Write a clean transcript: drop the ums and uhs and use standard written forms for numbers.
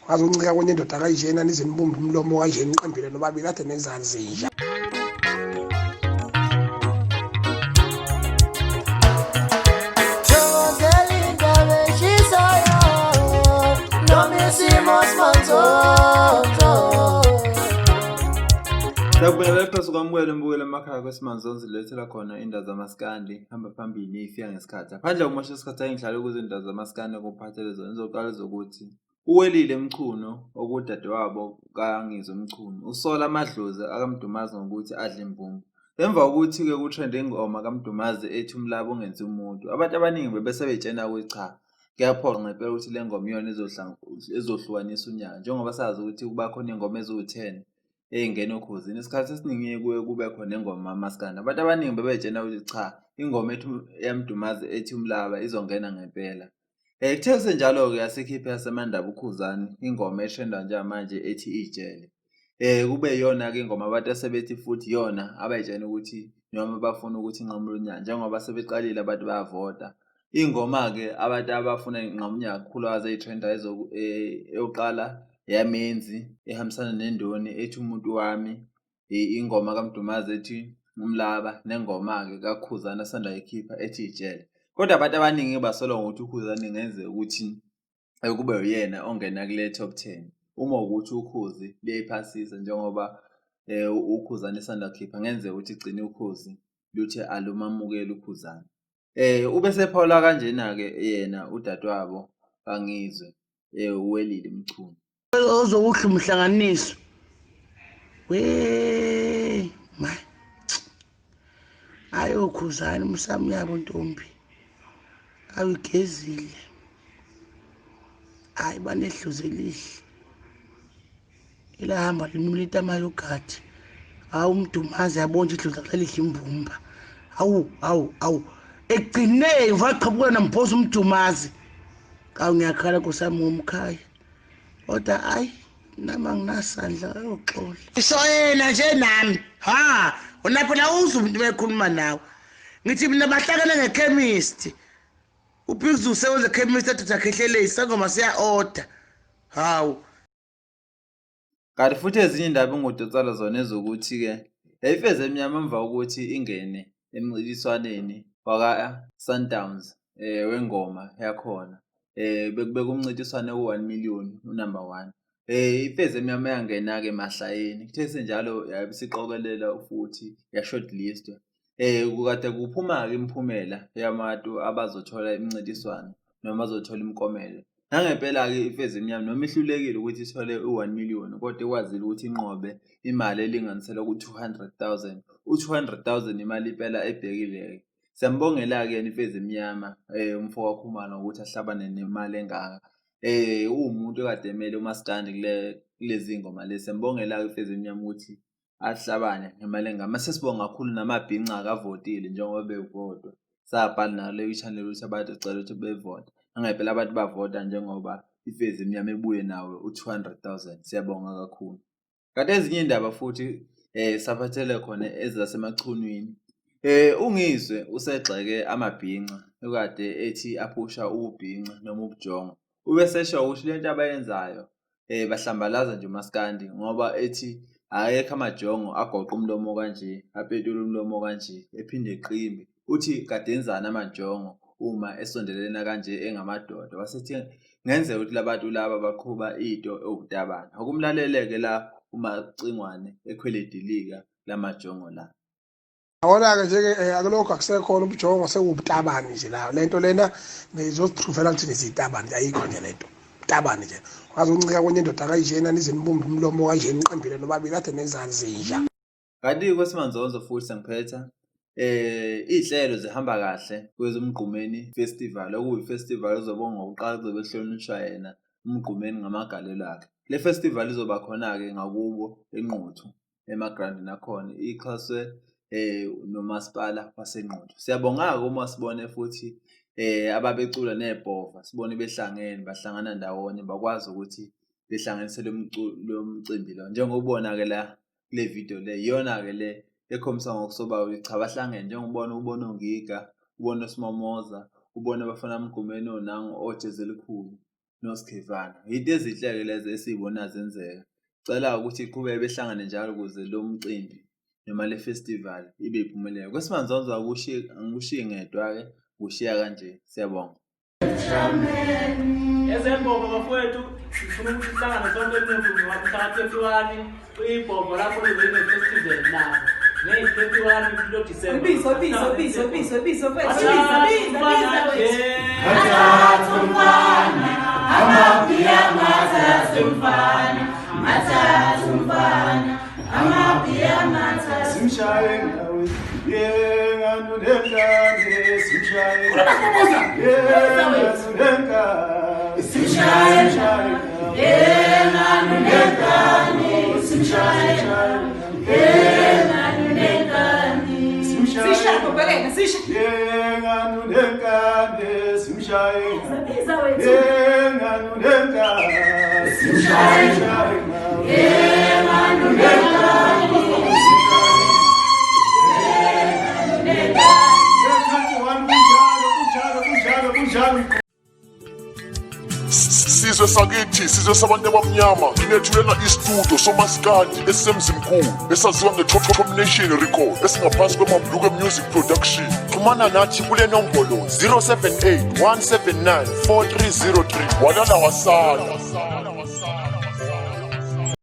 Ngaze uncika kwenye indoda kanjena nize nibumbe umlomo kanje niqambile nobabili kade nenzani zinja. Siyakubingelela phezu kwamukela umbukelo emakhaya kwesimanzonzo lethela khona indaba zamaskandi hamba phambili ifika ngesikhathi. Ngaphandle kokumosha isikhathi ake ngihlale kuzo indaba zamaskandi okuphathele zona izoqala zokuthi uWelile Mchunu okudadewabo kaNgizwe Mchunu usola amadlozi akaMdumazi ngokuthi adle imbumbu. Emva kokuthi-ke kutrende ingoma kaMdumazi ethi umlaba ungenzi umuntu, abantu abaningi bebesebey'tshena ukuthi cha kuyaphoqa ngempela ukuthi le ngoma iyona ezohlukanisa unyaka njengoba sazi ukuthi kuba khona iy'ngoma eziwu-10 ey'ngena okhozini. Isikhathi esiningi kuye kube khona ingoma kamaskandi. Abantu abaningi bebey'tshena ukuthi cha ingoma ethi yaMdumazi ethi umlaba izongena ngempela. Kuthe kusenjalo-ke yasikhipha yaseMandaba uKhuzani ingoma ethrendayo njengamanje ethi Ijele. Kube iyona-ke ingoma abantu asebethi futhi iyona abayitshena ukuthi noma bafuna ukuthi inqamule unyaka njengoba sebeqalile abantu bayavota. Iy'ngoma-ke abantu abafuna inqamule unyaka kakhulukazi ey'threndayo eyokuqala eyaMenzi ehambisana neNdoni ethi umuntu wami. Ingoma kaMdumazi ethi Umlaba nengoma-ke kaKhuzani asanda kuyikhipha ethi Ijele. Kodwa abantu abaningi basolwa ngokuthi uKhuzani kungenzeka ukuthi kube uyena ongena kule top 10 uma ukuthi uKhozi liyayiphasisa njengoba uKhuzani esanda kukhipha kungenzeka ukuthi igcine uKhozi luthe alumamukeli uKhuzani. Ube sephawula kanjena-ke yena udadewabo kaNgizwe uWelile Mchunu. Ozokuhla umhlanganiso we ma ayokhuzani umsamo yabo ntombi awigezile hayi banedlozi elihle Ilahamba linwile itamayogathi. Hawu umdumazi yabona nje idlozi lakhe lalidla imbumba. Hawu hawu hawu. Ekugcineni vaqhabuka namphosa umdumazi. Kawu ngiyakhala nkosi yami ngomkhaya. Kodwa ayi nami anginasandla ayoxola. Isho yena nje nami. Ha, wena phela uzwe umuntu bekhuluma nawe. Ngithi mina bahlakene ngekhemist. UBiggs usebenza ekhemist athi akhehlele isangoma siya order. Hawu. Kanti futhi ezinye indaba engodotsala zona ezokuthi-ke yayifeze emnyama emva kokuthi ingene emncintiswaneni waka-Sundowns wengoma yakhona. Bekubekwa umncintiswano wo-one million unumber one. Imfezi emnyama yangena-ke emahlayeni kuthe senjalo yabe isiqokelela futhi ya-short list-wa. Kukade kuphuma-ke imiphumela yabantu abazothola imincintiswano noma bazothola imiklomelo. Nangempela-ke iMfezi Emnyama noma ihlulekile ukuthi ithole u-one million kodwa ikwazile ukuthi inqobe imali elinganiselwa ku-two hundred thousand. U-two hundred thousand imali impela ebhekile-ke. Siyambongela-ke yena iMfezi Emnyama umfo kaKhumalo ngokuthi ahlabane nemali engaka. Uwumuntu okade emele umaskandi kule kulezi ngoma lezi. Siyambongela-ke iMfezi Emnyama ukuthi ahlabane ngemali engaka. Sesibonga kakhulu namabhinca akavotile njengoba bevotwa. Sabhala nalo i-channel ukuthi abantu sicela ukuthi bevote. Nangempela abantu bavota njengoba iFezi Emnyama ibuye nawo u-200 000. Siyabonga kakhulu. Kanti ezinye iy'ndaba futhi saphathele khona ezaseMachunwini. UNgizwe usegxeke amabhinca ekade ethi aphusha ububhinca noma ubujongo. Ubesesho ukuthi lento abayenzayo bahlambalaza nje umaskandi ngoba ethi akekho amajongo agoqa umlomo kanje, apetule umlomo kanje, ephinde eqimbe. Uthi kade enzani amajongo uma esondelene kanje engamadoda. Wasethi ngenzeka ukuthi labantu laba baqhuba into ewubutabane. Akumlalele-ke la uMacingwane ekhwele edilika lamajongo la. Yabona-ke nje-ke akulokhu akusekhona ubujongo sekuwubutabani nje la lento lena nizozipruvela ukuthi niziyitabani ayikho nje lento butabani nje ungaze uncika kwenye indoda kanjena nize nibumbe umlomo kanje niqambile nobabili kade nenzani zinja. Kanti kwesimanzonzo futhi sengiphetha iy'nhlelo zihamba kahle kwezomgqumeni festival okuyi-festival ozobe ngokuqala kuzobe kuhlonishwa yena uMgqumeni ngamagalelo akhe. Le festival izoba khona-ke ngakubo eNquthu emagrawundini akhona ixhaswe nomasipala waseNquthu. Siyabonga-ke uma sibone futhi ababecula nebhova sibone behlangene bahlangana ndawonye bakwazi ukuthi behlanganise lo mcimbi lo. Njengobona-ke la kule video le iyona-ke le ekhombisa ngokusobala ukuthi cha bahlangene njengobona ubona oNgiga, ubona oSimomoza, ubona Abafana Mgqumeni onangu oJezi Elikhulu. noSkhivana. Yinto ezinhle-ke lezo esiy'bona zenzeka. Cela ukuthi iqhubeke behlangane njalo ukuze lo mcimbi noma le festival ibe impumelelo. Kwesimanzonzo angikushiyi ngedwa-ke, ngikushiya kanje. Siyabonga. Ezembombo bafowethu sifuna ukuthi sihlangane sonke mhla ka-31 kuyibhombo lapho lizobe festival nabo ngeyi-21 kulo December. Ibizo, ibizo, ibizo, ibizo, ibizo, mfethu, ibizo, biza, biza wethu. Mathathu mfana, amabhiya mathathu mfana, mathathu mfana, amabhiya mathathu. Simshaye ngawe, yenganu nengane, simshaye. Yenganu nengane, Simshaye yenganu nengane, simshaye yenganu nengane. Sisha, bhobhelena, sisha. Yenganu nengane, simshaye. Biza wethu. Yenganu nengane, Simshaye yenganu nengane. Kunjalo, kunjalo, kunjalo, kunjalo. Sizwe sakithi, sizwe sabantu abamnyama, nginethulela istudio somaskandi esisemzimkhulu esaziwa nge-Top Nation Record esingaphansi kwemabluke Music Production. Xhumana nathi kule nombolo 078 179 4303. Walala wasala.